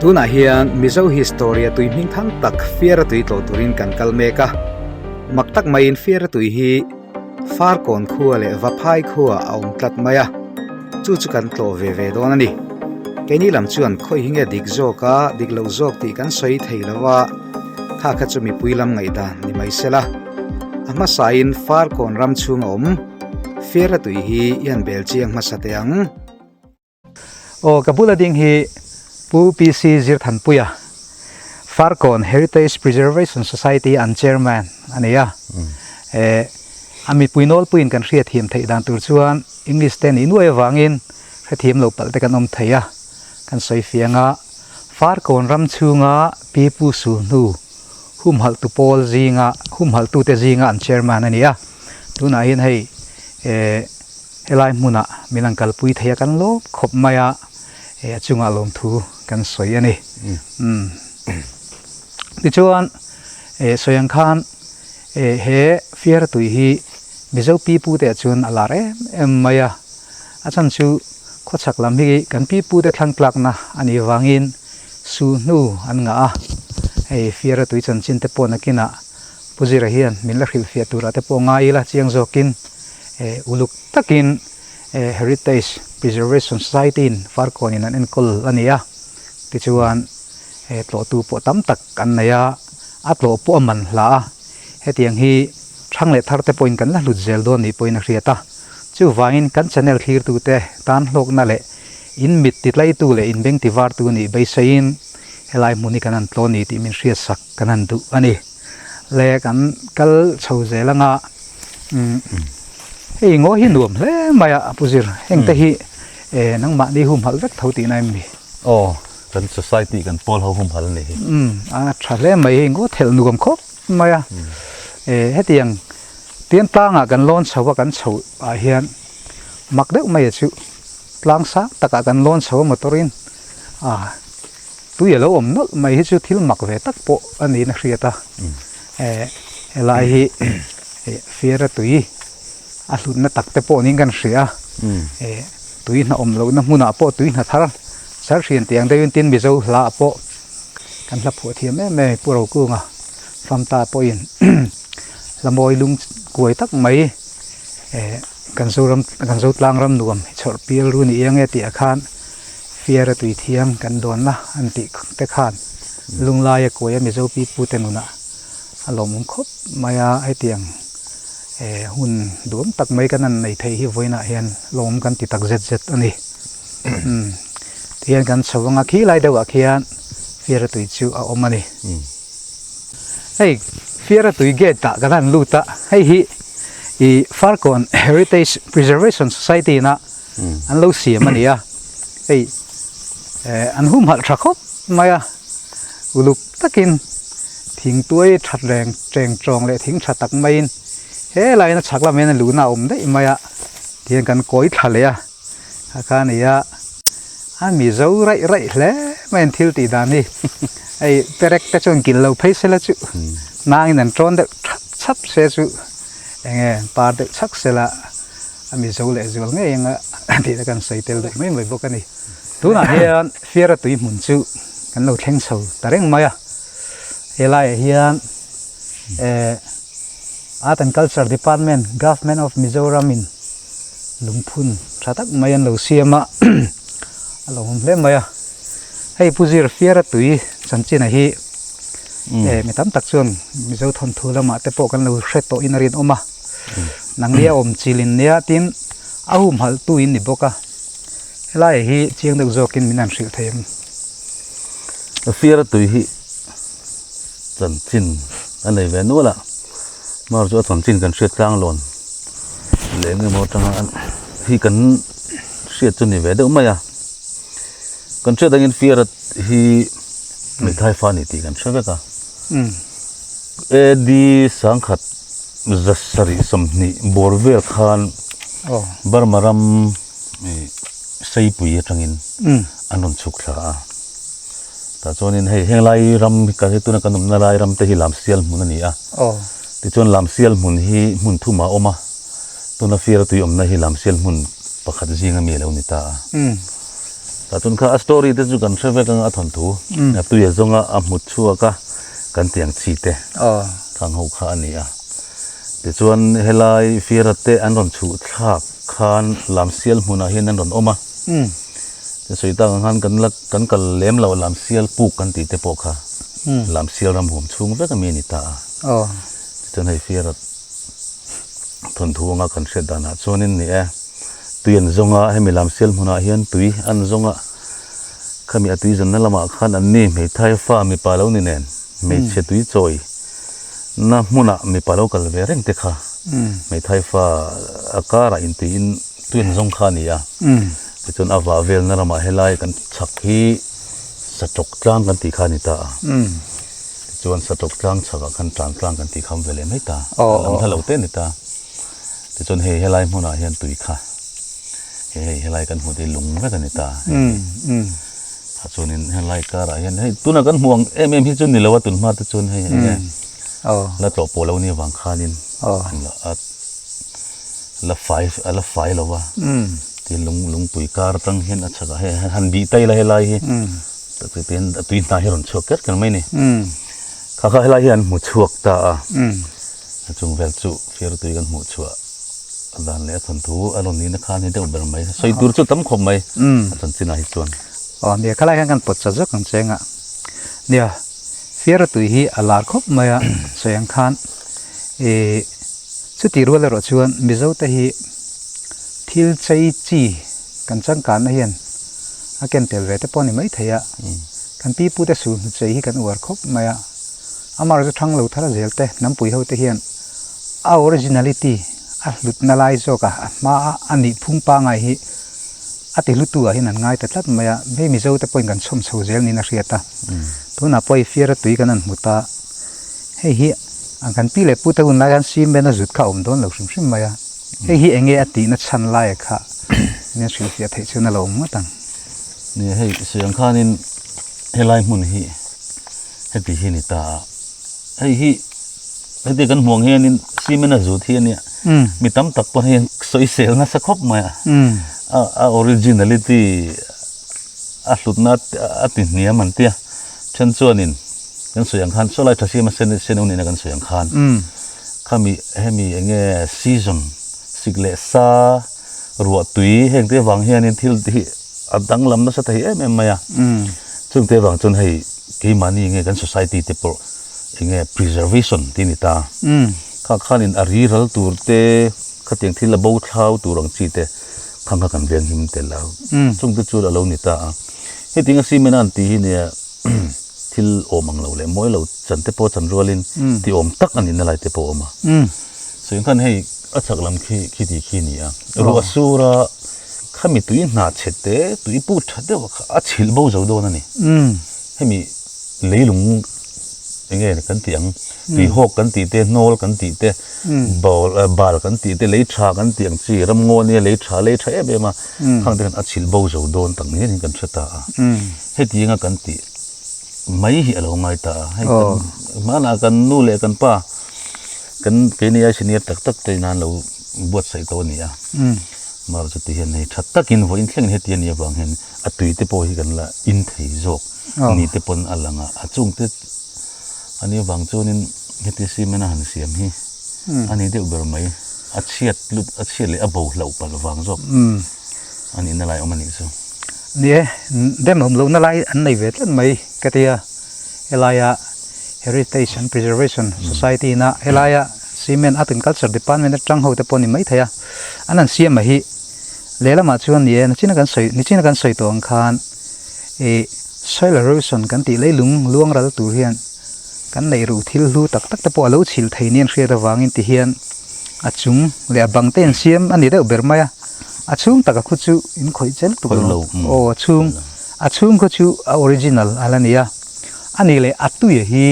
Tunah hian Mizo history a tui hming thang tak Fiara tui tlawh turin kan kal mek a. Mak tak maiin Fiara tui hi Farkawn khua leh Vaphai khua a awm tlat mai a, chu chu kan tlawh ve ve dawn a ni. Keini lam chuan khawi hi nge dik zawk a, dik loh zawk tih kan sawi thei lo a, kha kha chu mipui lam ngaihdan ni mai sela. A hmasain Farkawn ram chhung a awm Fiara tui hi i han bel chiang hmasa teh ang. Aw ka bula ding hi Pu PC Zirthanpuia, Farkawn Heritage Preservation Society an Chairman a ni a. Eh a mipui nawlpuiin kan hriatthiam theih dan tur chuan English te nih nuai avangin hrethiam lo palh te kan awm thei a. Kan sawi fiang a, Farkawn ram chhunga Pi Pu Sulhnu humhalhtu pawl zinga humhalhtute zinga an Chairman a ni a. Tunah hian hei eh Helai hmunah min an kalpui thei a kan lawm khawp mai a, he a chungah lawmthu kan sawi a ni. Umm. Tichuan, eh sawi ang khan eh he Fiara tui hi Mizo pipu te ah chuan a lar em em mai a, a chhan chu khawchhak lam hi kan pipu te thlang tlakna a nih vangin su hnu an ngah a, hei Fiara tui chanchin te pawh nakinah Pu Zira hian min la hrilhfiah turah te pawh ngai ila chiang zawkin uluk takin Heritage Preservation Society in Farkawn in an enkawl a ni a, tichuan tlawhtu pawh tam tak an nei a, a tlawh pawh a man hla a, hetiang hi thang leh thar te pawhin kan la hlut zel dawn nih pawhin a hriat a, chuvangin kan channel thlirtute tan hlawkna leh in mit titlaitu leh in beng tivartu nih beiseiin helai hmun hi kan han tlawn ni tih min hriatsak kan han duh a ni. Le kan kal chho zel anga umm hei ngaw hi nuam hle mai a pu zir heng te hi eh nangmahni humhalh vek tho tihna em ni? Aw kan society kan pawl ho humhalh a ni hi. Umm a tha hle mai hei ngaw thelh nuam khawp mai a eh hetiang tian tlangah kan lawn chho a kan chho ah hian mak deuh mai a chu tlang sang takah kan lawn chho a motor in ah. Tui a lo awm nawlh mai hi chu thil mak ve tak pawh a niin a hriat a, eh helai hi Fiara tui a hlutna tak te pawh niin kan hria a, eh tui hna awm lohna hmunah pawh tui hna thar char hrian tih ang deuhin tin Mizo hla ah pawh kan hla phuah thiam em em Pu Rokunga Famta pawhin hla mawi lung kuai tak mai eh kan Zoram kan Zotlang ram nuam chhawrh pial ru ni eng e tih ah khan Fiara tui thiang kan dawnna an tih te khan Lunglaia kuaia Mizo pipu te nunah a lawmawm khawp mai a, hetiang hun duam tak mai kan han nei theih hi vawiinah hian lawmawm kan ti tak zet zet a ni. Tihian kan chho anga khi lai deuhah khian Fiara tui chu a awm a ni. Hei Fiara tui gate ah kan han lut a, hei hi ih Farkawn Heritage Preservation Society ina an lo siam a ni a hei eh an humhalh tha khawp mai a uluk takin thing tuai that reng cheng chawng leh thing tha tak maiin helai in a chhak lamah hian a luhna a awm daih mai a tihian kan kawi thla leh a kha kha a ni a a mizo raih raih hle mai an thil tih dan hi hei perek te chuan kilh lo phei sela chu nangin an tawn deuh thap chhap se chu enge par deuh chhak sela. A mizo leh zual ngei anga tih te kan sawi tel duh mai mai bawk a ni. Tunah hian Fiara tui hmun chu kan lo thleng chho ta reng mai a. Helaiah hian eh Art and Culture Department, Government of Mizoram in lungphun tha tak mai an lo siam a, a lo awm hle mai a. Hei Pu Zir Fiara tui chanchin a hi eh mi tam tak chuan Mizo thawnthu lamah te pawh kan lo hre tawhin a rinawm a. Nangni a awm chilin nia tin a humhalh tu in ni bawk a, helai hi chiang deuh zawkin min han hrilh thei ang. Fiara tui hi chanchin a nei ve nual a, mar chu a chanchin kan hriat tlang lawn leh eng emaw atanga hi kan hriat chu ni ve deuh mai a, kan hriat angin Fiara hi Meithai fa a ni tih kan hre vek a, AD sangkhat 720 bawr vel khan Burma ram Seipui atangin an rawn chhuk thla a. Tah chuanin hei heng lai ram ka hei tuna kan awmna lai ram te hi Lamsial hmun a ni a. Tichuan Lamsial hmun hi hmun thumah a awm a, tuna Fiara tui awmna hi Lamsial hmun pakhat zinga mi a lo ni ta a. Tah chuan kha a story te chu kan hre vek anga a thawnthu a tui a zawnga a hmu chhuak a kan tiang chi te khang ho kha a ni a. Tichuan helai Fiara te an rawn chhuh thlak khan Lamsial hmunah hian an rawn awm a. Ti sawi tak ang khan kan la kan kal lem loh Lamsial puk kan tih te pawh kha Lamsial ram huam chhung vek ami a ni ta a. Tichuan hei Fiara thawnthu anga kan hriat danah chuanin ni e tui an zawng a hemi Lamsial hmunah hian tui an zawng a khami a tui zanna lamah khan an ni hmeithai fa mipa lo ni nen hmeichhe tui chawi na hmunah mipa lo kal ve reng te kha hmeithai fa a karah intiin tui an zawng kha a ni a tichuan a vah velna ramah helai kan chhak hi Saṭawk tlang kan tih kha a ni ta a. Tichuan Saṭawk tlang chhakah khan Ṭan tlang kan tih kham ve leh mai ta. A lam hla lo te a ni ta. Tichuan hei helai hmunah hian tui kha he hei helai kan hmuh te hi lung vek a ni ta. Tah chuanin helai karah hian hei tunah kan hmuh ang em em hi chu ni lo a tun hma te chuan hei eng nge la tlawh pawh lo ni avang khanin la fai a la fai lo va tin lung lungpui kar atang hian a chhakah hei han bih tai la helai hi tin a tui hnai hi a rawn chhuak ker ker mai a ni kha kha helai hi an hmu chhuak ta a a chung vel chu fir tui kan hmuh chhuah a dan leh a thawnthu a rawn nihna khan hi deuh ber mai sawi tur chu tam khawp mai a chanchinah hi chuan. Aw nia khalai hian kan pawt chat zawk ang cheng a nia fir tui hi a lar khawp mai a sawi ang khan ih. Chutih rual erawh chuan Mizote hi thil chei chi kan changkanna hian a ken tel ve te pawh a ni mai thei a, kan pi pute sul hnu chei hi kan uar khawp mai a, amah chu thang lo thar zel te hnampui ho te hian a originality a hlutna lai zawk a, a hma a a nih phung pangai hi a ti hlutu ah hian an ngai ta tlat mai a, hei Mizote pawhin kan chhawm chho zel niin a hriat a, tunah pawh i fiara tui kan han hmu ta. Hei hi an kan pi leh pute hun lai khan cement a zut kha a awm dawn lo hrim hrim mai a, hei hi enge a tihna chhan laia kha min hrilhfiah theih chuan a lo awm ngawt ang. Ni hei sawi ang khanin helai hmun hi heti hi a ni ta a, hei hi heti kan hmuh ang hianin cement a zut hi a nia, mi tam tak pawh hian sawisel nasa khawp mai a, a originality a hlutna a ti hniam an tia then chuanin kan sawi ang khan saw lai tha siama sen sen nena kan sawi ang khan khami hemi enge season sik leh sa ruah tui heng te vang hianin thil hi a danglam nasa thei em em mai a chung te vang chuan hei keimahni nge kan society te pawh enge preservation tih a ni ta kha khanin a ri ral tur te khatiang thil a bo thlau tur ang chi te. Khang kha kan veng him tel a, chung te chu a lo ni ta a. Hetiang a cement a an tih hi nia thil awm ang lo leh mawi lo chan te pawh chan rualin ti awm tak a nihna lai te pawh a awm a. Sawi khan hei a chhak lam khi khi ti khi a ni a, ruah sur a khami tui hna chhe te tui put tha deuh a kha a chhilh bo zo dawn a ni. Hemi leilung eng nge kan tih ang tui hawk kan tih te hnawl kan tih te bal bal kan tih te lei tha kan tih ang chi ramngaw ania lei tha lei tha em em a khang te khan a chhilh bo zo dawn tak ngei in kan hre ta a heti anga kan tih mai hi a lo ngai ta a hei kan hmanah kan nu leh kan pa kan keini ai senior tak tak te in an lo buatsaih tawh a ni a mahse chuti hian hei tha takin vawiin thlengin heti a nih avang hian a tui te pawh hi kan la in thei zawk ni te pawn a lang a a chungte a nih avang chuanin heti cement a han siam hi a ni deuh ber mai a chhiat lut a chhiat leh a bo hlauh palh vang zawk a nihna lai awm a nih chu. Ni e, dem awm lohna lai an nei ve tlat mai ka ti a, helaia Heritage and Preservation Society ina helaia Cement Art and Culture Department atang ho te pawh a ni maithei a, an han siam a hi lehlamah chuan ni e, nichina kan sawi nichina kan sawi tawh ang khan Ih soil erosion kan tih leilung luang ral tur hian kan neih ruh thil hlu tak tak te pawh a lo chhilh thei nia an hriat avangin ti hian a chung leh a bang te in siam a ni deuh ber mai a, a chhung taka khu chu in khawih chel tuk lo aw a chhung a chhung khu chu a original a la ni a, a nih leh a tuia hi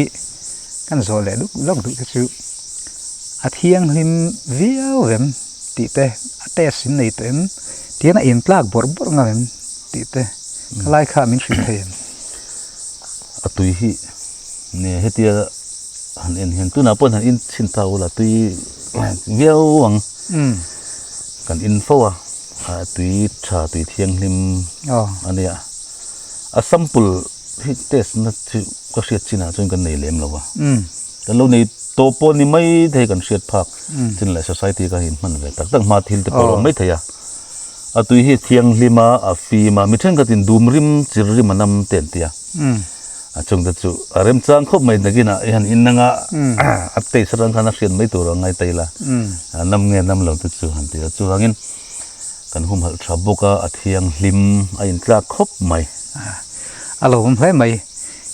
kan zawh leh luk lawk duh te chu a thianghlim viau vem tih te a test in nei tawh em tihian a intlak bawrh bawrh ngam em. Tih te ka lai kha min hrilh thei em? A tui hi nge hetia han en hian tunah pawh han in chhin ta ula tui viau ang kan in fo a. Tui tha tui thianghlim a nia. A sample hi test na chu ka hriat chinah chuan kan nei lem lo a. Kan lo nei tawh pawh ni mai thei kan hriat phak chin leh society kha in hman ve tak tak hma thil te pawh a awm mai thei a. A tui hi thianghlim a, a fim a, mi thenkhatin dum rim chir rim a nam te an ti a. A chung te chu a remchang khawp mai nakinah i han in anga a taste atang khan a hriat mai tur a ngai ta ila a nam nge nam lo te chu han ti a chuvangin kan humhalh tha bawk a a thianghlim a intlak khawp mai. A lo awm hle mai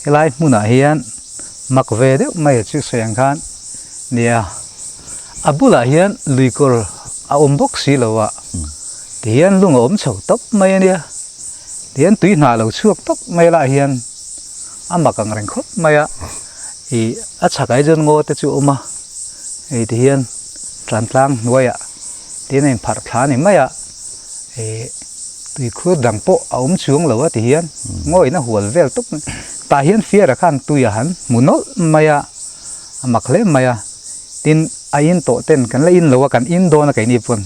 helai hmunah hian mak ve deuh mai a chu sawi ang khan nia a bulah hian lui kawr a awm bawk si lo a tihian lung a awm chho tawp mai a nia. Tihian tui hnah lo chhuak tawp mai lah hian a mak ang reng khawp mai a, ih a chhak ah chuan ngaw te chu a awm a, hei tihian tlan tlang hnuaiah tihian a inpharh thla a ni mai a, ih tui khur dang pawh a awm chuang lo a tihian ngaw in a hual vel tawp mai, tah hian fiara khan tui a han hmu nawlh mai a, a mak hle mai a. Tin, a in tawh ten kan la in lo a, kan in dawn a keini pawn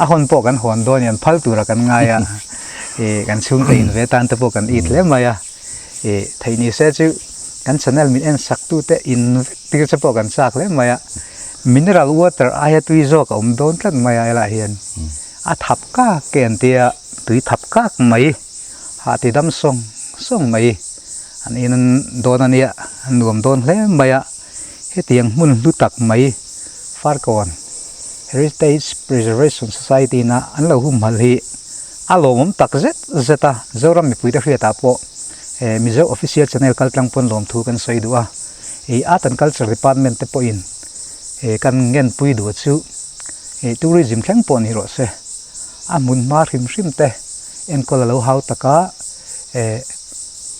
a hawn pawh kan hawn dawn i an phal tura kan ngai a, ih kan chhungte in ve tan te pawh kan it hle mai a, ih theih ni se chu kan channel min en sak tu te in vek tir che pawh kan chak hle mai a, mineral water aia tui zawk a awm dawn tlat mai a helaiah hian a thap kak ke an tia tui thap kak mai hah ti dam sawng sawng mai an in dawn a nia a nuam dawn hle mai a. Hetiang hmun hlu tak mai Farkawn Heritage Preservation Society na an lo humhalh hi a lawmawm tak zet zet a, Zoram mipuite hriatah pawh Mizo Official Channel kaltlang pawn lawmthu kan sawi duh a, Art and Culture Department te pawhin kan ngenpui duh chu Tourism thleng pawh ni rawh se, a hmun hma hrim hrim te enkawl a lo hau tak a,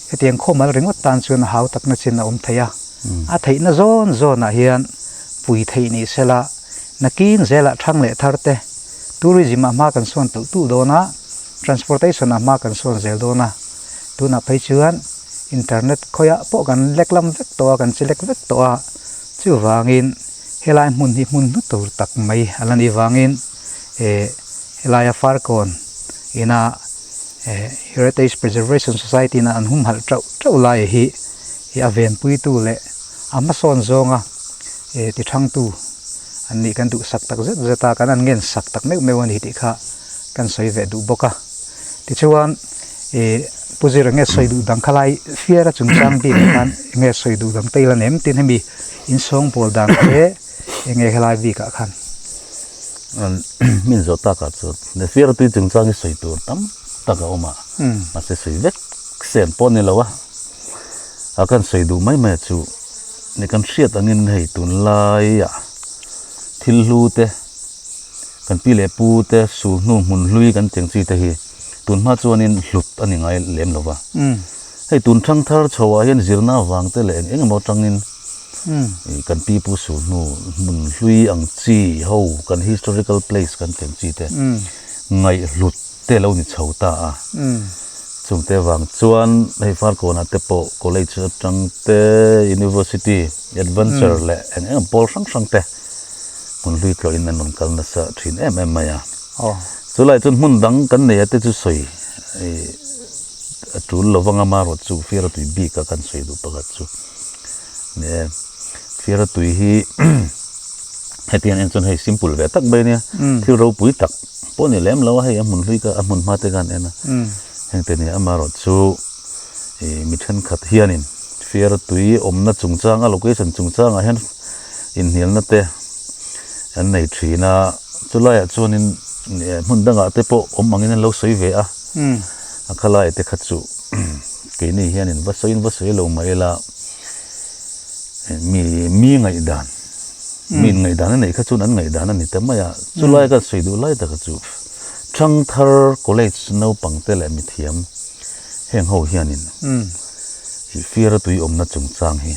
hetiang khawmal ringawt tan chuan a hau takna chin a awm thei a. A theihna zawn zawnah hian pui theih ni sela, nakin zelah thang leh thar te, tourism ah hma kan sawn tulh tulh dawn a, transportation ah hma kan sawn zel dawn a, tunah phei chuan internet khawiah pawh kan lek lam vek tawh a, kan chi lek vek tawh a, chuvangin helai hmun hi hmun hlu tur tak mai a la nih vangin eh helaia Farkawn ina eh Heritage Preservation Society ina an humhalh teuh teuh lai hi. hi a venpuitu leh a hmasawn zawnga eh ti thangtu an nih kan duhsak tak zet zet a, kan an ngen sak tak meuh meuh a ni tih kha kan sawi ve duh bawk a. Tichuan eh Pu Zira nge sawi duh dang kha lai fiara chungchang bik ah khan enge sawi duh dang te ila nem tin hemi insawngbawl dan te enge helai bik ah khan. Min zawh tak ah chuan fiara tui chungchang hi sawi tur tam tak a awm a, mahse sawi vek sen pawh a ni lo a. A kan sawi duh mai mai chu ni kan hriat angin hei tunlaiah thil hlu te kan pi leh pu te sul hnu hmun hlui kan tih ang chi te hi tun hma chuanin hlut a ni ngai lem lo va. Hei tun thang thar chho ah hian zirna avang te leh eng eng emaw atangin kan pi pu sul hnu hmun hlui ang chi ho kan historical place kan tih ang chi te ngaihhlut te lo ni chho ta a. Chungte vang chuan hei Farkawnah te pawh college atang te, university, adventure leh eng eng pawl hrang hrang te hmun hlui tlawhin an rawn kal nasa thin em em mai a. Chulai chuan hmun dang kan nei a te chu sawi a tul lo vang a, amaherawhchu Fiaratui bik a kan sawi duh pakhat chu ni e. Fiaratui hi hetiang en chuan hei simple ve tak mai a nia, thil ropui tak. Pawh ni lem lo a, hei a hmun hlui ka a hmun hma te khan en a, heng te nia amaherawhchu ih mi thenkhat hianin fiara tui awmna chungchang a location chungchangah hian inhnialna te an nei thin a, chulaiah chuanin hmun dangah te pawh awm angin an lo sawi ve a, a khalai te kha chu keini hianin va sawiin va sawi lo mah ila mi mi ngaihdan. Mi in ngaihdan a neih kha chuan an ngaihdan a ni ta mai a, chulai ka sawi duh lai taka chu Thangthar College naupang te leh mithiam heng ho hianin ih fiara tui awmna chungchang hi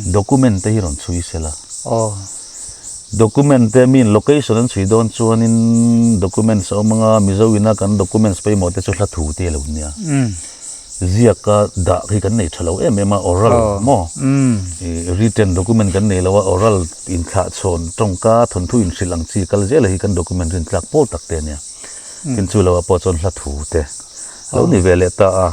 document te hi rawn chhui se la, document te mi in location an chhui dawn chuanin documents a awm anga Mizo ina kan documents pawimawh te chu hla thu te a lo nia. Ziak a dah hi kan nei tha lo em em a, oral maw? Written document kan nei lo a, oral inthlah chhawn tawngka thawnthu inhrilh ang chi kal zel hi kan document rintlak pawl tak te a nia. Tin chu lo ah pawh chuan hla thu te a lo ni ve leh ta a.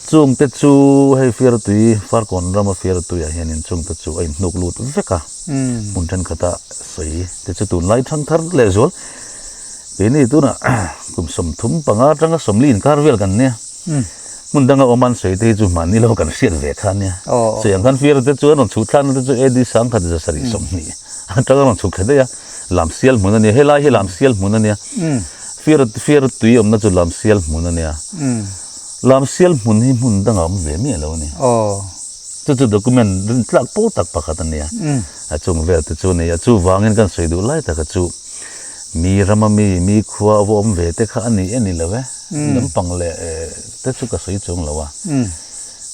Chung te chu hei Fiaratui, Farkawn rama Fiaratui ah hianin chung te chu a inhnuk lut vek a. Hmun thenkhat a sawi te chu tunlai thangthar lehzual keini tunah kum 35 atanga 40 inkar vel kan nia. Hmun danga awm an sawi te hi chu mahni lo kan hriat ve kha ania. Sawi ang khan Fiara te chu an rawn chhuk thlakna te chu AD 1720 atanga an rawn chhuk thla daih a. Lamsial hmun a nia, helai hi Lamsial hmun a nia. Fiara Fiara tui awmna chu Lamsial hmun a nia. Lamsial hmun hi hmun dangah awm ve miah lo a ni. Chu chu document rin tlak pawl tak pakhat a nia. A chung vel te chu a ni a, chuvangin kan sawi duh lai taka chu mi rama mi, mi khua a va awm ve te kha a ni e ni lo e. Lampang leh te chu ka sawi chuang lo a.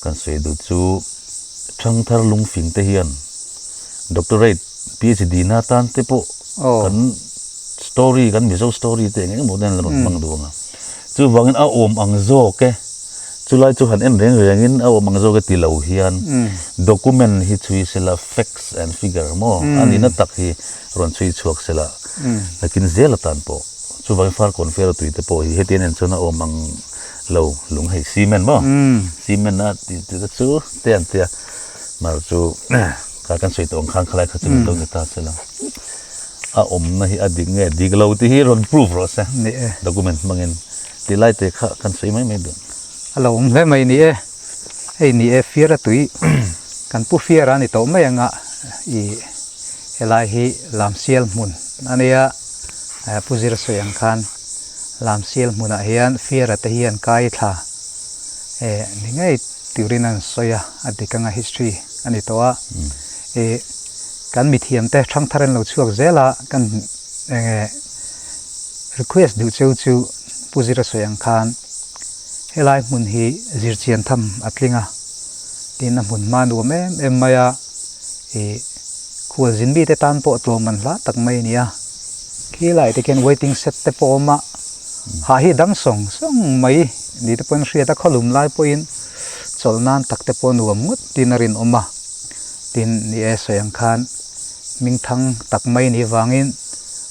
Kan sawi duh chu Thangthar lungfing te hian Doctorate, PhD na tan te pawh kan story, kan Mizo story te eng eng emaw te an la rawn hmang duh ang a. Chuvangin a awm ang zawk e, chulai chu han en reng rengin a awm ang zawk e ti lo hian document hi chhui sela, facts and figure maw a nihna tak hi rawn chhui chhuak sela, nakin zel atan pawh chuvangin Farkawn Fiara tui te pawh hi hetiang en chuan a awm ang lo lung hei cement maw cement a tih te chu te an tia mar chu kha kan sawi tawh ang khan khalai kha chu min lo ni ta sela. A awmna hi a dik nge dik lo tih hi rawn prove rawh se. Ni e. Document hmangin tih lai te kha kan sawi mai mai duh. A lo awm hle mai ni e. Hei ni e Fiara tui kan pu Fiara a ni tawh mai anga i helai hi Lamsial hmun a nia Pu Zira sawi ang khan Lamsial hmunah hian Fiara te hian kai thla e ni ngei turin an sawi a, a dik anga history a ni tawh a. I kan mithiamte thangthar an lo chhuak zel a, kan enge request duh cheu chu Pu Zira sawi ang khan helai hmun hi zirchian tham a tling a, tin a hmun hma nuam em em mai a, i khualzin mite tan pawh tlawm an hla tak mai a ni a, khilai te khian waiting shed te pawh a awm a, hah hi dang sawng sawng mai ni te pawhin hriat a, khawlum lai pawhin chawlh nan tak te pawh nuam ngawt tin a rinawm a. Tin, ni e sawi ang khan hmingthang tak mai ni vangin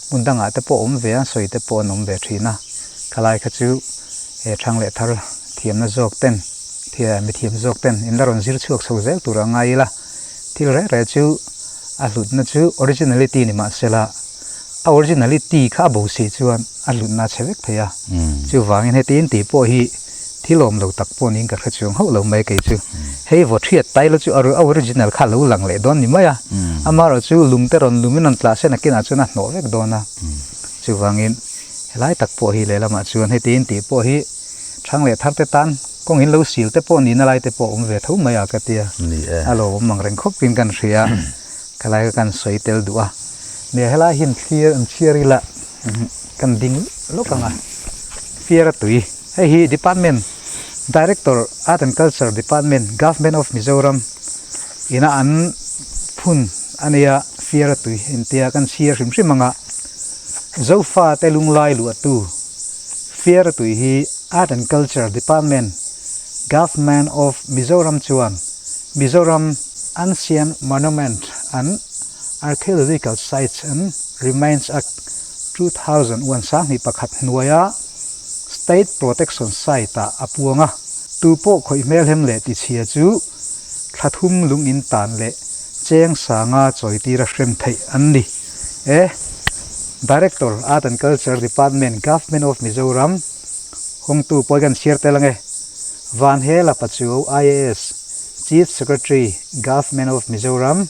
hmun dangah te pawh awm ve a, sawi te pawh an awm ve thin a. Khalai kha chu he thang leh thar thiamna zawk ten, mithiam zawk ten in la rawn zir chhuak chho zel tur a ngai ila. Thil reh reh chu a hlutna chu originality ni mahsela a originality kha a bo si chuan a hlutna a chhe vek thei a. Chuvangin heti in tih pawh hi Thil awm lo tak pawh niin ka hre chuang hauh lo mai kei chu. Hei vaw thiat tai lo chu a original kha a lo lang leh dawn ni mai a. Amaherawh chu lung te rawn lum in rawn tlah se nakinah chuan a hnawh vek dawn a. Chuvangin helai tak pawh hi lehlamah chuan heti in tih pawh hi thang leh thar te tan kawng in lo sil te pawh nihna lai te pawh a awm ve tho mai a ka tia. A lo awm ang reng khawp in kan hria. Khalai kha kan sawi tel duh a. Nia helai hian thlir an chhiar ila kan ding lawk ang a. Fiara tui. Hei hi Department Director Art and Culture Department Government of Mizoram ina an phun a nia Fiara tui intia kan chhiar hrim hrim anga Zofa te lunglai luahtu Fiara tui hi Art and Culture Department Government of Mizoram chuan Mizoram Ancient Monument and Archaeological Sites and Remains Act 2001 21 hnuaia State Protection Site ah a puang a, tu pawh khawih hmelhem leh tichhia chu thla thum lung in tan leh cheng sanga chawitir a hrem theih an ni e. Director, Art and Culture Department, Government of Mizoram, hawngtu pawi kan chhiar tel ange. Vanhela Pachuau, IAS, Chief Secretary, Government of Mizoram,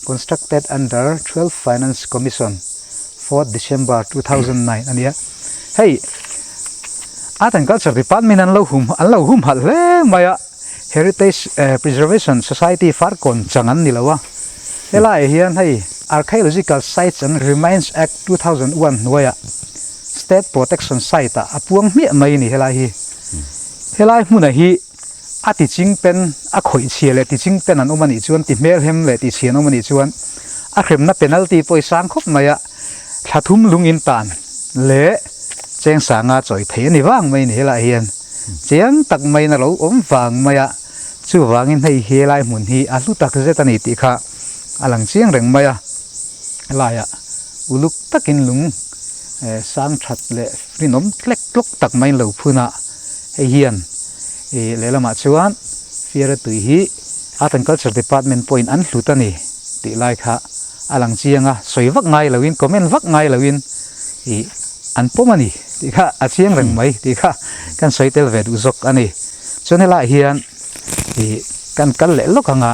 constructed under 12 Finance Commission, 4th December 2009 a nia. Hei Art and Culture Department an lo hum an lo hum halh hle mai a, Heritage Preservation Society Farkawn chang an ni lo a, helaiah hian hei Archaeological Sites and Remains Act 2001 hnuaiah State Protection Site ah a puang hmiah mai a ni helai hi. Helai hmunah hi a ti ching pen a khawih chhia leh ti ching pen an awm a nih chuan ti hmelhem leh ti chhia an awm a nih chuan a hremna penalty pawh i sang khawp mai a, thla thum lung in tan leh cheng sanga chawi thei a ni vang mai a ni helaiah hian chiang tak maiin a lo awm vang mai a, chuvangin hei helai hmun hi a hlu tak zet a ni tih kha a lang chiang reng mai a, helaiah uluk takin lung. Sang that leh rinawm tlek tlawk tak mai lo phun a, hei hian ih lehlamah chuan Fiara tui hi Art and Culture Department pawhin an hlut a ni tih lai kha a lang chiang a, sawi vak ngai loin comment vak ngai loin ih an pawm a ni tih kha a chiang reng mai tih kha kan sawi tel ve duh zawk a ni. Chuan helaiah hian ih kan kal leh lawk ang a,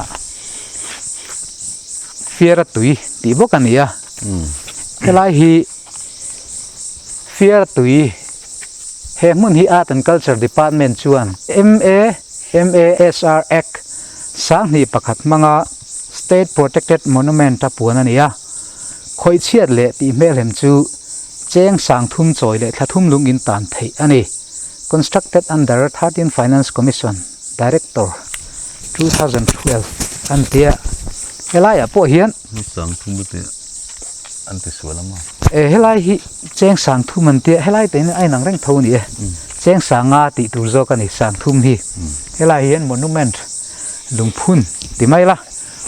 Fiara tui tih bawk a ni a. Helai hi Fiartui he hmun hi Art and Culture Department chuan MA MASR Act 2001 hmanga State Protected Monument a puan a ni a. Khawihchhiat leh tih hmelhem chu cheng sangthum chawi leh thla thum lung in tan theih a ni. Constructed under 13 Finance Commission Director 2012 an ti a. Helaiah pawh hian. Sangthum te an ti sual a maw? E helai hi cheng sang thum an tia helai te hian a inang reng tho a ni e. Cheng sanga tih tur zawk a ni sang thum hi. Helai hian monument lungphun ti mai la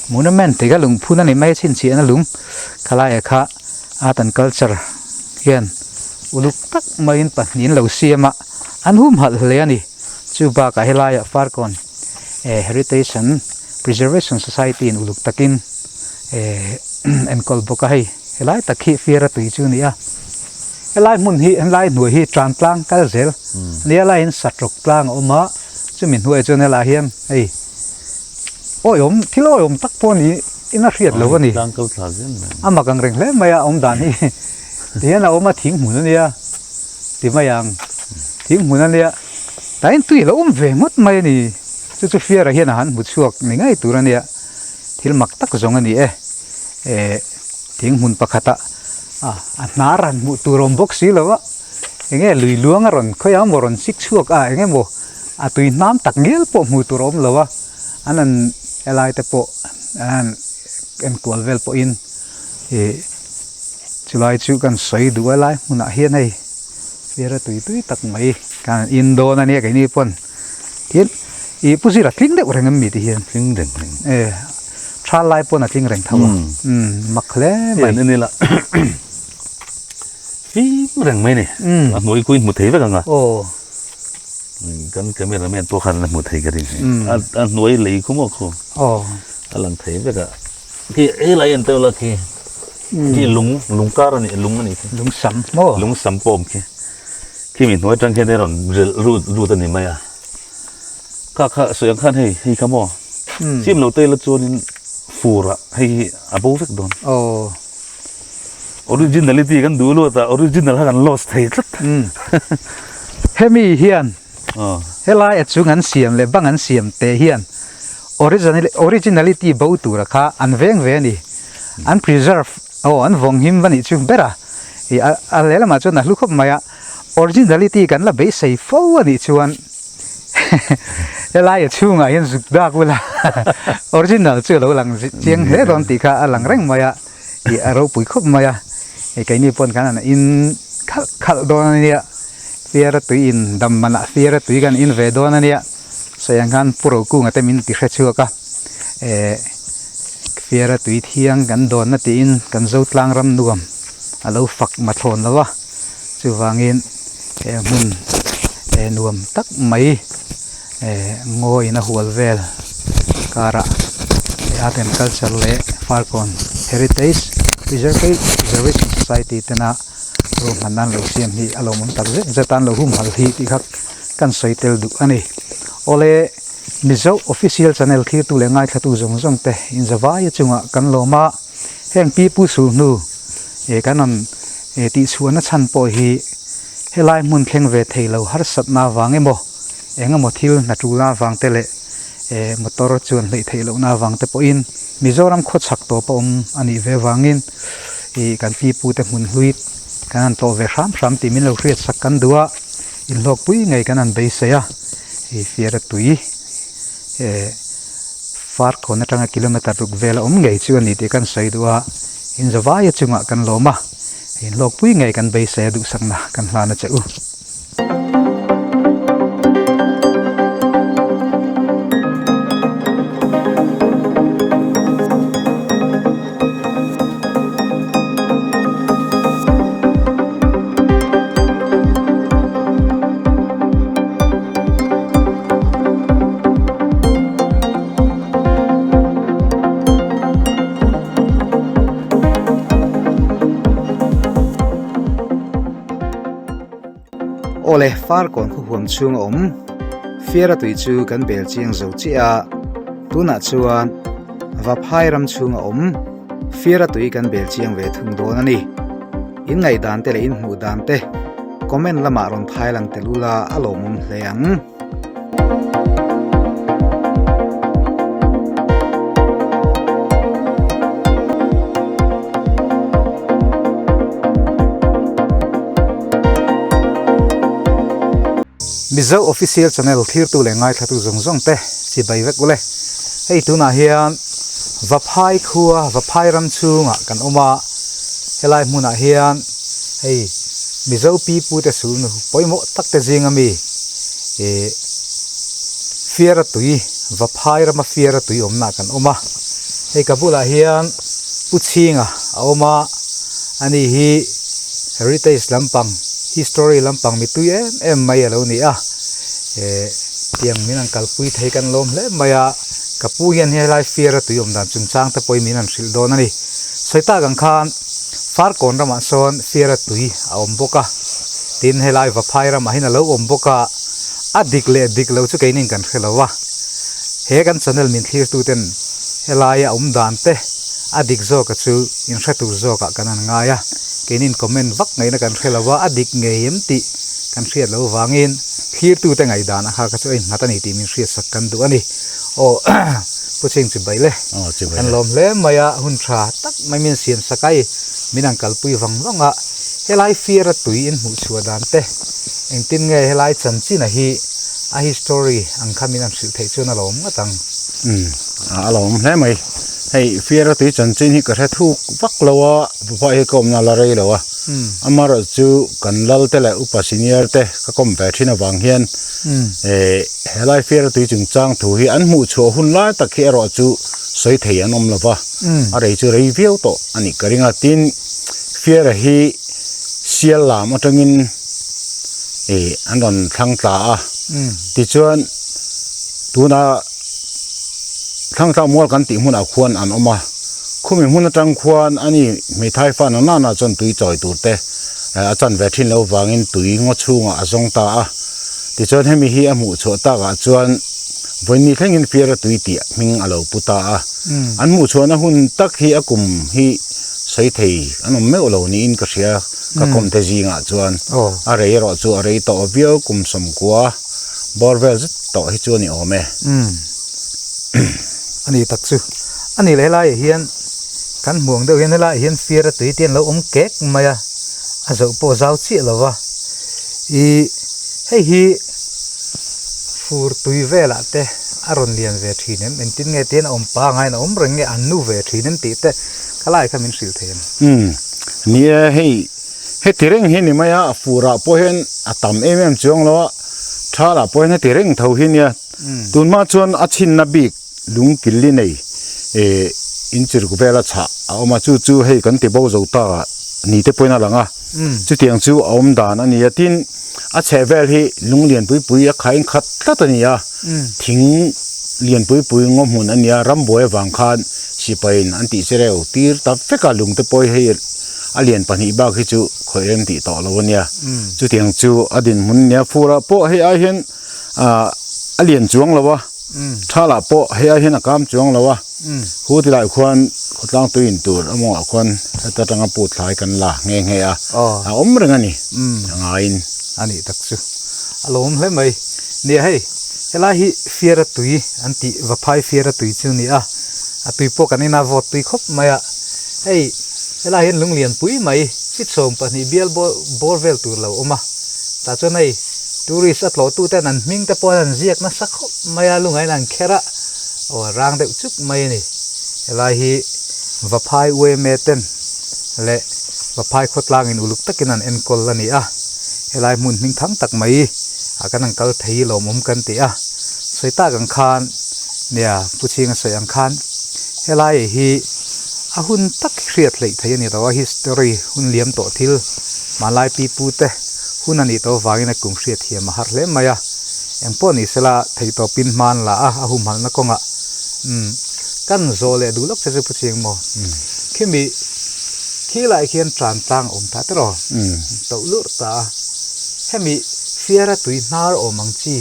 monument tih kha lungphun a ni mai a chhinchhiahna lung khalaiah kha art and culture hian uluk tak maiin pahnih an lo siam a an humhalh hle a ni. Chu bakah helaiah Farkawn Heritage and Preservation Society in uluk takin enkawl bawk a hei helai tak hi fiara tui chu a ni a helai hmun hi helai hnuai hi tan tlang kal zel a nia laiin satrawk tlang a awm a chumi hnuaiah chuan helaiah hian hei awihawm thil awihawm tak pawh ni in a hriat lo a ni a mak ang reng hle mai a awm dan hi tihian a awm a thing hmun a nia ti mai ang thing hmun a nia tain tui a lo awm ve ngawt mai a ni chu chu fiara hian a han hmu chhuak ni ngei tur a nia. Thil mak tak zawng a ni e. Eh thing hmun pakhata a a hnar han hmuh tur a awm bawk si lo a, eng nge lui luang a rawn khawi ang maw rawn chik chhuak a eng emaw a tui hnam tak ngial pawh hmuh tur a awm lo a, an han helai te pawh an han enkual vel pawhin ih chulai chu kan sawi duh a lai hmunah hian hei fiara tui tui tak mai kan han in dawn a nia keini pawn. Tin, i pu zira tling deuh reng em mi ti hian? Tling reng reng. E, tha lai pawn a tling reng tho a. Umm, mak hle mai. Hian en ila fim reng mai ni. A hnuai khu in hmu thei vek ang a. Aw. Kan camera man pawh khan a hmu thei ka ring. A hnuai lei khu maw khu. Aw. A lang thei vek a. Khi helai en teuh la khi. Khi lung, lung kar a ni, lung a ni khi. Lung sam maw? Lung sam pawh a awm khi. Khi mi hnuai atang khian hei rawn rilh rut rut a ni mai a. Kha kha sawi ang khan hei hei kha maw chim lo te la chuanin fur ah hei hi a bo vek dawn. Aw. Originality kan duh luat a original kha kan lost thei tlat. Hemi hian helai a chung an siam leh bang an siam te hian originality bo tura kha an veng ve a ni. An preserve aw an vawng him va nih chu ber a. Ih a lehlamah chuan a hlu khawp mai a, originality kan la beisei fo a nih chuan helai a chhungah hian zuk dak ula original chu a lo lang chiang hle dawn tih kha a lang reng mai a, ih a ropui khawp mai a, ih keini pawn khan an in khalh khalh dawn a nia, fiara tui in dam manah fiara tui kan in ve dawn a nia, sawi ang khan Pu Rokunga te min ti hre chhuak a, eh. Fiara tui thiang kan dawnna tiin kan Zotlang ram nuam a lo fak mathlawn lo a, chuvangin he hmun eh nuam tak mai eh ngawiin a hual vel karah Art and Culture leh Farkawn Heritage Preservation Society tena ruahmanna an lo siam hi a lawmawm tak zet zet a, an lo humhalh hi tih kha kan sawi tel duh a ni. Awle. Mizo Official Channel thirtu leh ngaithlatu zawng zawng te inzavaia chungah kan lawm a, heng pi pu sul hnu eh kan rawn eh tihchhuahna chhan pawh hi helai hmun thleng ve thei lo harsatna avang emaw eng emaw thil hna tulna avang te leh eh motor chuan hleih theih lohna avang te pawhin Mizoram khawchhak tawp a awm a nih ve avangin ih kan pi pu te hmun hlui kan han tlawh ve hram hram tih min lo hriatsak kan duh a, inhlawkpui ngei kan han beisei a. Hei fiara tui eh Farkawn atanga kilometer ruk vel a awm ngei chu a ni tih kan sawi duh a, in zavaia chungah kan lawm a, inhlawkpui ngei kan beisei a duhsakna kan hlan a che u. Awle, Farkawn khaw huam chhung a awm. Fiara tui chu kan bel chiang zo chiah a, tunah chuan Vaphai ram chhung a awm. Fiara tui kan bel chiang ve thung dawn a ni. In ngaihdan te leh in hmuh dan te comment lamah rawn thai lang tel ula a lawmawm hle ang. Mizo Official Channel thirtu leh ngaithlatu zawng zawng te chibai vek ule. Hei tunah hian Vaphai khua Vaphai ram chhungah kan awm a, helai hmunah hian hei Mizo pi pute sulnu pawimawh tak te zing ami ih Fiara tui Vaphai rama Fiara tui awmna kan awm a, hei ka bulah hian Pu Chhinga a awm a, ani hi heritage lampang history lampang mi tui em em mai a lo ni a, eh tiang min an kalpui thei kan lawm hle mai a, ka pu hian helai Fiara tui awm dan chungchang te pawhin min an hrilh dawn a ni. Sawi tak ang khan Farkawn ramah sawn Fiara tui a awm bawk a, tin helai Vaphai ramah hian a lo awm bawk a, a dik leh dik lo chu keinin kan hre lo a, he kan channel min thlirtu ten helaia awm dan te a dik zawka chu in hre tur zawkah kan han ngai a, keinin comment vak ngaihna kan hre lo a, a dik ngei em tih kan hriat loh vangin thlirtu te ngaihdan a kha kha chu a innghat a ni tih min hriatsak kan duh a ni. Aw Pu Chhing chibai le. Aw chibai Kan le. lawm hle mai a, hun tha tak mai min siam sak a i min an kalpui vang vang a, helai fiara tui in hmuh chhuah dan te engtin nge helai chanchin a hi a history ang kha min an hrilh theih chuan a lawm ngawt ang. Umm a lawm hle mai. Hei fiara tui chanchin hi ka hre thuk vak lo a, pawh hi ka awmna la rei lo a, amaherawhchu kan lal te leh upa senior te ka kawm ve thin avang hian Helai fiara tui chungchang thu hi an hmuh chhuah hun lai tak hi erawh chu sawi thei an awm lo va, a rei chu rei viau tawh a nih ka ring a. Tin, fiara hi sial lam atangin ih an rawn thlang tla a, tichuan tuna thlang tla mual kan tih hmunah khuan an awm a, khumi hmun atang khuan ani hmeithai fa na nana chuan tui chawi tur te a chan ve thin loh vangin tui ngaw chhungah a zawng ta a. Tichuan hemi hi a hmuh chhuah takah chuan vawiin ni thlengin Fiara tui tih hming a lo pu ta a. An hmuh chhuahna hun tak hi a kum hi sawi thei an awm meuh lo niin ka hria ka kawmte zingah chuan. A rei erawh chu a rei tawh viau kum sawmkua bawr vel zet tawh hi chu a ni awm e. A ni tak chu. A ni leh helaiah hian kan hmuh ang deuh hian helaiah hian Fiara tui te an lo awm kek mai a, a zoh pawh zau chiah lo va. Ih hei hi fur tui velah te a rawn lian ve thin em engtin nge tihian a awm pangai in a awm reng nge an nu ve thin em tih te khalai kha min hrilh thei em. Umm ni e hei heti reng hi ni mai a furah pawh hian a tam em em chuang lo a thalah pawh hian heti reng tho hi nia tunhma chuan a chhinna bik lungkil li nei eh inchirk vela chhah a awm a chu chu hei kan ti bo zo ta a ni te pawhin a lang a chutiang chu a awm dan a ni a tin a chheh vel hi lung lian pui pui a khain khat tlat a ni a thing lian pui pui ngaw hmun a ni a rambuai avang khan sipai in an tih che reuh tir ta vek a lung te pawh hi hei a lian pahnih bak hi chu khawih rem tih tawh lo a nia chutiang chu a dinhmun a nia furah pawh hei ai hian ah a lian chuang lo a thalah pawh hei ai hian a kam chuang lo a hu ti lai khuan khawtlang tui in tur a mawngah khuan heta tanga put thlai kan la nghe nghe a a awm reng a ni a ngaiin a nih tak chu a lawm hle mai nia hei helai hi fiara tui an tih vaphai fiara tui chu a ni a a tui pawh kan ina vawt tui khawp mai a hei helai hian lung lian pui mai feet 12 bial bawr vel tur lo awm a tah chuan hei Tourist a tlawhtu ten an hming te pawh an ziak nasa khawp mai a, lungain an kher a, aw a rang deuh chuk mai a ni. Helai hi Vaphai UMA ten leh Vaphai khawtlangin uluk takin an enkawl a ni a, helai hmun hming thang tak mai ah kan an kal thei hi lawmawm kan ti a. Sawi tak ang khan nia Pu Chhinga sawi ang khan helai hi a hun tak hriat hleih thei a ni lo a, history hun liam tawh thil hmanlai pi pu te Hun a nih tawh avangin a kum hriat thiam a har hle mai a, eng pawh ni sela theihtawpin hman la a, a humhalhna kawngah umm kan zawh leh duh lawk che chu Pu Ching maw? Khimi khi lai khian tan tlang a awm ta tiraw? Toh lurh ta a, hemi Fiara tui hnar awm ang chi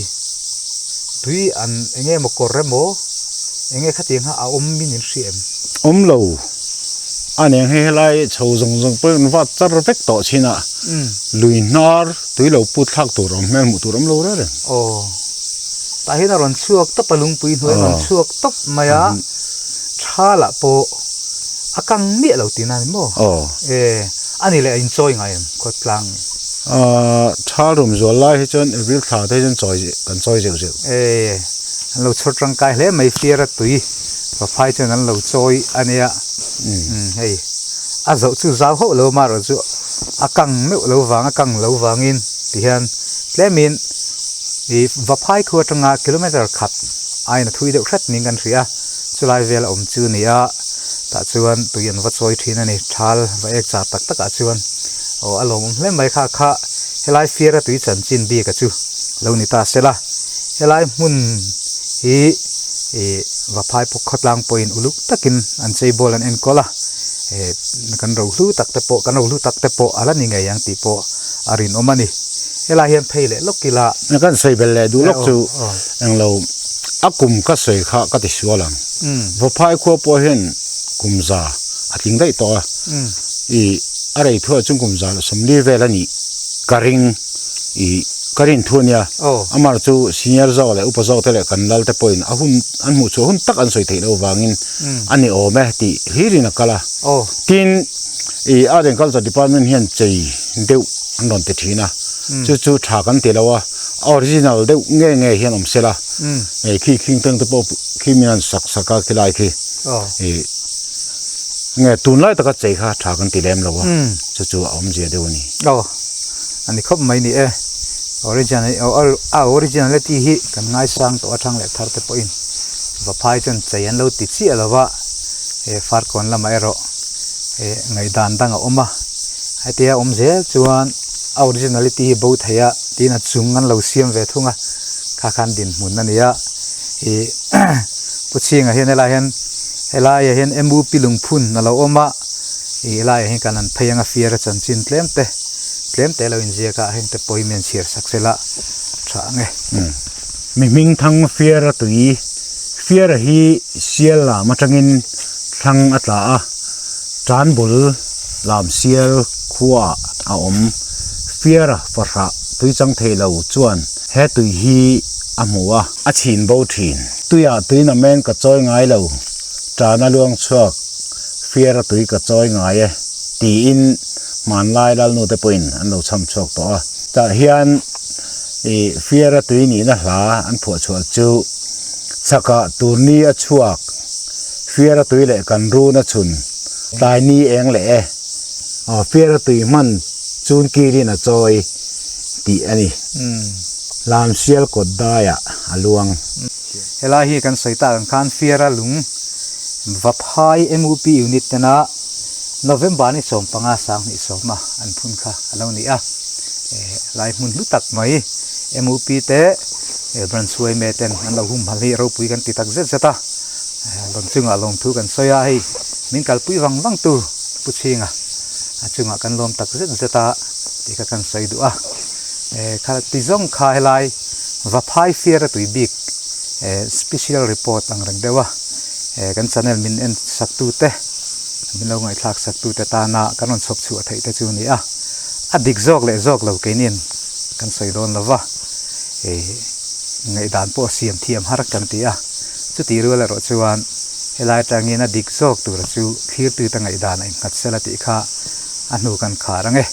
tui an enge maw kawr emaw enge khatiang kha a awm min in hria em? Awm lo. A neng hei helai chho zawng zawng pawh in vat char vek tawh chin a, lui hnar tui lo put thlak tur awm hmel hmuh tur awm lo reng reng. Aw. Tah hian a rawn chhuak tawp a lungpui hnuai a rawn chhuak tawp mai a, thalah pawh a kang miah lo tihna a ni maw? Aw. E, a ni leh a inchawi ngai em khawtlang? Aaa, thal rum zual lai hi chuan April thla te hi chuan chawi kan chawi zeuh zeuh. E, an lo chhawr tangkai hle mai fiara tui vaphai chuan an lo chawi a nia. Umm, hei a zoh chu zau hauh lo amaherawh chu a kang meuh lo vang a kang lo vangin tihian tlemin ih vaphai khu atanga kilometer khat aiin a thui deuh hret niin kan hria a, chulai vel a awm chu a ni a, tah chuan tui an va chawi thin a ni, thal va ek char tak takah chuan aw a lawmawm hle mai kha kha helai fiara tui chanchin bik a chu lo ni ta se la, helai hmun hi ih vaphai pawh khawtlang pawhin uluk takin an cheibawl an enkawl a, eh kan rohlu tak te pawh kan rohlu tak te pawh a la ni ngei ang tih pawh a rinawm a ni. Helai hian phei leh lawk ila. Kan sawi belh leh duh lawk chu englo a kum ka sawi kha ka ti sual ang. Vaphai khua pawh hian kum za a tling daih tawh a, i a rei thuah chuan kum za leh sawmli vel a nih ka ring i ka rin thu a nia. Amah chu senior zawk leh upa zawk te leh kan lal te pawhin a hun an hmuh chhuah hun tak an sawi theih loh avangin a ni awm e tih hlirin a kal a. Tin, i Art and Culture Department hian chei deuh an rawn ti thin a, chu chu tha kan ti lo a, a original deuh nge nge hian awm sela, hei khi khing teng te pawh khi min han sak sak a khilai khi ih nge tunlai taka chei kha tha kan ti lem lo a, chu chu a awmzia deuh a ni. Aw, a ni khawp mai ni e, original a originality hi kan ngaisang tawh atang leh thar te pawhin vaphai chuan chei an lo ti chiah lo va, he farkawn lamah erawh eh ngaihdan dang a awm a. Hetia awm zel chuan a originality hi bo thei a tiin a chung an lo siam ve thung a, kha khan dinhmun a ni a, ih Pu Chhinga hian helai hian helaiah hian MUP lungphun a lo awm a, ih helaiah hian kan han phei anga fiara chanchin tlem te tlem te lo inziak a heng te pawhin min chhiar sak sela tha ang e. Mi hmingthang fiara tui fiara hi sial lam atangin thlang a tla a. Tanbul Lamsial khuaah a awm. Fiara fahrah tuichang thei lo chuan he tui hi a hmu a. A chhin bo thin. Tuiah tui namen ka chawi ngai lo, tana luang chhuak Fiara tui ka chawi ngai e tiin hmanlai lalnute pawhin an lo chham chhuak tawh a. Tah hian ih Fiara tui nihna hla an phuah chhuah chu chhakah turni a chhuak. Fiara tui leh kan run a chhun tlai ni eng leh e. Aw fiara tui hman chun kirin a chawi tih a ni. Lamsial kawt daiah a luang. Helai hi kan sawi tak ang khan Fiara lung Vaphai MUP unit tena November ni 15 2010 a an phun kha a lo ni a. Lai hmun hlu tak mai MUP te Branch yma ten an lo humhalh hi ropui kan ti tak zet zet a. Lawm chungah lawmthu kan sawi a, hei min kalpui vang vang tu Pu Chhinga a chungah kan lawm tak zet zet a tih kha kan sawi duh a. Kha ti zawng kha helai Vaphai Fiara tui bik special report ang reng deuh a, kan channel min en sak tu te, min lo ngaihthlak sak tu te tana kan rawn chhawp chhuah theih te chu a ni a. A dik zawk leh zawk lo keinin kan sawi dawn lo va, ngaihdan pawh siam thiam har kan ti a. Chutih rual erawh chuan helai atangin a dik zawk tura chu thlirtute ngaihdan a innghat sela tih kha a hnu kan khar ang e.